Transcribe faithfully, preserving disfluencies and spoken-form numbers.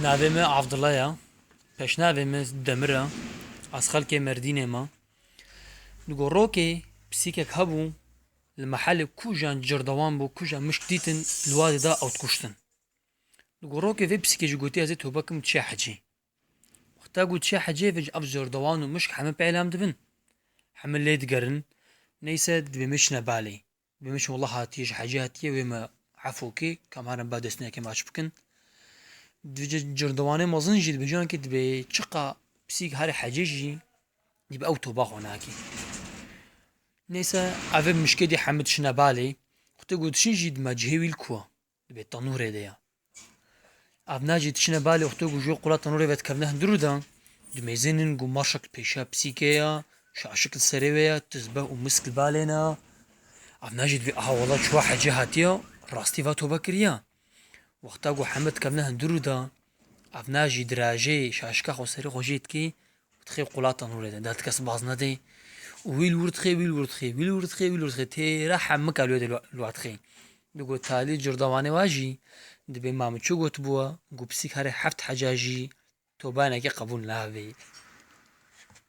Navê me Avdila ya. Peşnavê me Demir e. Ez xelkê Merdînê me. Digo rokê pisîkek hebû, li mehelê ku jan cirdewan bû, ku jan mişk dîtin, li wadê de ew dikuştin. Digo rokê vê pisîkê jî gotî, ez ê tobe kim çê hecê. Wexta got çê hecê, vê ev cirdewan û mişk heme pêlan dibin. Heme lê digerin. Neyse, dibê me çine balê. Dibê me çi wela hatiye, ji hecê hatiye, wê me efo kê, ka em herin ba destûnekê me aç bikin. Dibê cirdewanê mezin jî dibêjan kê dibê çiqa pisîk herê hecê jî, dibê ew toba xwe nakê. Neyse, ev ê mişkê dî hemî dişine balê. Wextê ku dişin jî dima cihê wî li ku e. Dibê tenûrê de ya. Evna jî dişine balê, wextê ku ji qula tenûrê ve dikevne hundirû de, dimêzênin ku marşek pêşiya pisîkê ya, şaşik li serê wê ya, tizbeh û misk li balê ne. Evna jî dibê, aha wela çiwa hecê hatiye, rastî va tobe kiriye. Wexta ku heme dikevne hundirû de, evna jî dirajê şaşika xwe serê xwe jê dikê, dixê qula tenûrê de, da ti kes baz nedê. Û wî li wir dixê, wî li wir dixê, wî li wir dixê, wî li wir dixê. Têra hemika li wê de li wa dixê. Digo talî cirdewanê wa jî, dibê ma min çi gotibû, ku pisîk herê heft heca jî tobanekê qebûl nabê.